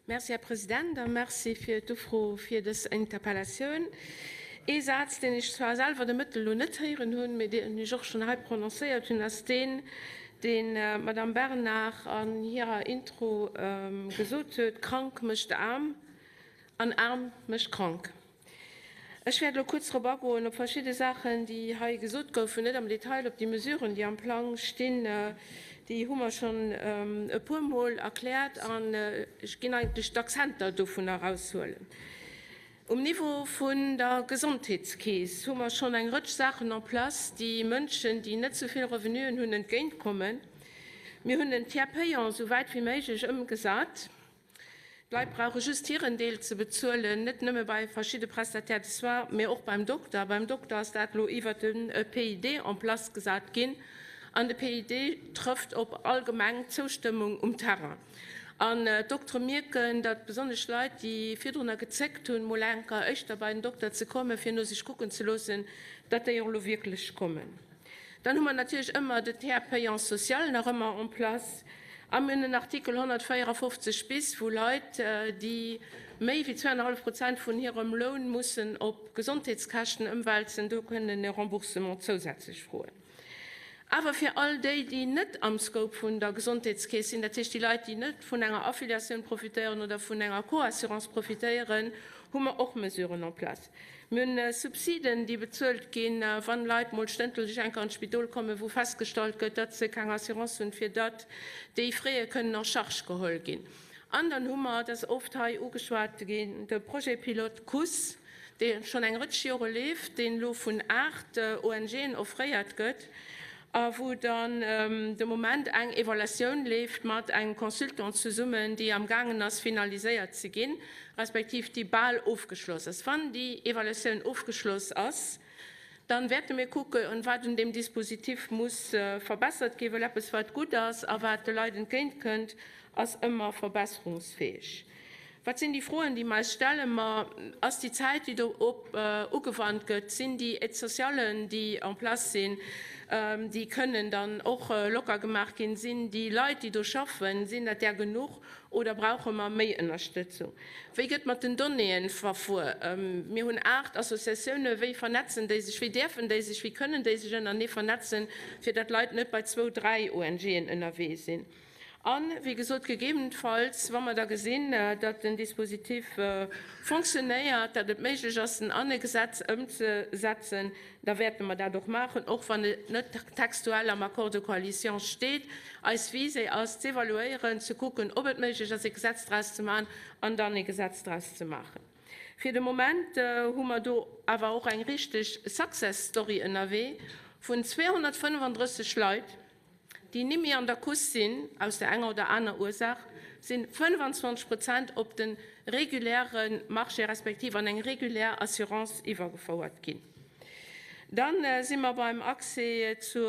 Merci, Här President, a merci fir d'Ufro fir dës Interpellatioun. Ee Saz, deen ech zwar selwer de Mëtten elo net héieren hunn, mee deen ech och schonn hei prononcéiert hunn, ass deen, deen d'Madame Bernard an hirer Intro gesot huet, Krank mécht aarm an aarm mécht krank. Ech wäert elo kuerz drop agoen, op verschidde Saachen, déi hei gesot goufen, net am Detail op déi Mesuren, déi am Plang stinn, déi hu mer schonn e puermol erkläert an ech ginn eigentlech d'Akzenter dovunner eraushuelen. Um Niveau vun der Gesondheetskeess hu mer schonn eng Rëtsch Saachen en place, déi Mënschen, déi net sou vill Revenuen hunn, entgéintkommen. Mir hunn den Tiers payant esou wäit wéi méiglech ëmgesat. D'Leit brauche just hiren Deel ze bezuelen, net nëmme bei verschidde Prestataires de soins, mee och beim Dokter. Beim Dokter ass dat elo iwwert de PID en place gesat ginn an de PID trëfft op allgemeng Zoustëmmung um Terrain. An d'Doktere mierken, datt besonnesch Leit, déi virdrunner gezéckt hunn, mol enker éischter bei den Dokter ze kommen, fir no sech kucken ze loossen, datt déi och elo wierklech kommen. Dann hu mer natierlech ëmmer de Tiers payant social nach ëmmer en place a mir hunn den Artikel 154 bis, wou Leit, déi méi wéi 2,5 Prozent vun hirem Loun mussen op Gesondheetskäschten ëmwälzen, do kënnen e Remboursement zousätzlech froen. Awer fir all déi, déi net am Scope vun der Gesondheetskeess sinn, dat heescht déi Leit, déi net vun enger Affiliatioun profitéieren oder vun enger Co-assurance profitéieren, hu mer och Mesuren en place. Mir hunn Subsiden, déi bezuelt ginn, wann Leit mol stëntelech enker an d'Spidol kommen, wou festgestallt gëtt, datt se keng Assurance hunn, fir datt déi Frais kënnen en charge geholl ginn. An dann hu mer, dat ass oft hei ugeschwat ginn, de Projet pilote CUS, dee schonn eng Rëtsch Jore leeft, deen elo vun 8 ONGen offréiert gëtt a wou dann de Moment eng Evaluatioun leeft mat engem Consultant zesummen, déi amgaangen ass finaliséiert ze ginn, respektiv déi bal ofgeschloss ass. Wann déi Evaluatioun ofgeschloss ass, dann wäerte mir kucken, wat un deem Dispositif muss verbessert ginn, well eppes wat gutt ass a wat de Leit entgéintkënnt, ass ëmmer verbesserungsfäeg. Wat sinn déi Froen, déi mer eis stellen? Ma ass déi Zäit, déi do op ugewannt gëtt, sinn déi Aides-socialen, déi en place sinn, déi kënnen dann och locker gemaach ginn? Sinn déi Leit, déi do schaffen, sinn dat där genuch oder brauche mer méi Ënnerstëtzung? Wéi gëtt mat den Donnéeën verfuer? Mir hunn 8 Associatiounen. Wéi vernetzen déi sech? Wéi däerfen déi sech? Wéi kënnen déi sech ënnerenee vernetzen, fir datt Leit net bei zwou, dräi ONGen ënnerwee sinn? An, wéi gesot, gegebenenfalls, wa mer da gesinn, datt den Dispositif fonctionnéiert, datt et méiglech ass, en an e Gesetz ëmzesetzen, da wäerte mer dat och maachen, och wann et net textuell am Accord de coalition steet. Eis Visée ass, z'evaluéieren, ze kucken, ob et méiglech ass, e Gesetz draus ze maachen, an dann e Gesetz draus ze maachen. Fir de Moment hu mer do awer och eng richteg Success Story ënnerwee vun 235 Leit, déi nimmi an der Couche sinn, aus der enger oder aner Ursaach, sinn 25 Prozent op de reguläre Marché respektiv an eng regulär Assurance iwwergefouert ginn. Da si mer beim Accès zu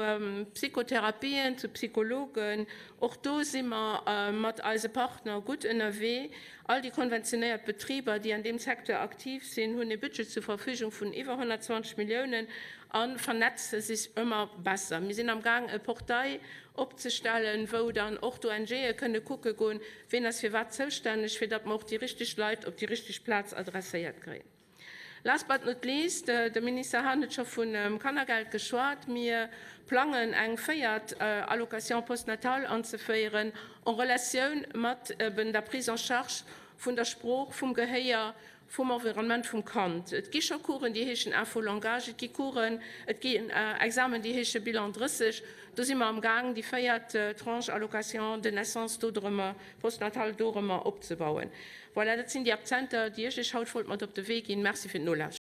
Psychotherapien, zu Psychologen. Och do si mer mat eise Partner gutt ënnerwee. All déi konventionéiert Betriber, déi an deem Secteur aktiv sinn, hunn e Budget zur Verfügung vun iwwer 120 Milliounen a vernetze sech ëmmer besser. Mir sinn am Gaang e Portail opzestellen, wou dann och d'ONGe kënne kucke goen, ween ass fir wat zoustänneg, fir datt mer och déi richteg Leit op déi richteg Plaz adresséiert kréien. Last but not least, de Minister Hahn huet scho vun Kannergeld geschwat, mir plangen eng véiert Allocation postnatale anzeféieren en relatioun mat eben der Prise en charge vun der Sprooch, vum Gehéier, vum Environnement vum Kand. Et gi scho Coursen, déi heeschen Info-Langage, et gi Coursen, et gi Examen, déi heesche Bilan 30. Do si mer am Gaang, déi véiert Tranche Allocation de naissance dodrëmmer, postnatale dorëmmer opzebauen. Voilà, dat sinn déi Akzenter, déi ech Iech haut wollt mat op de Wee ginn. Merci fir d'Nolauschteren.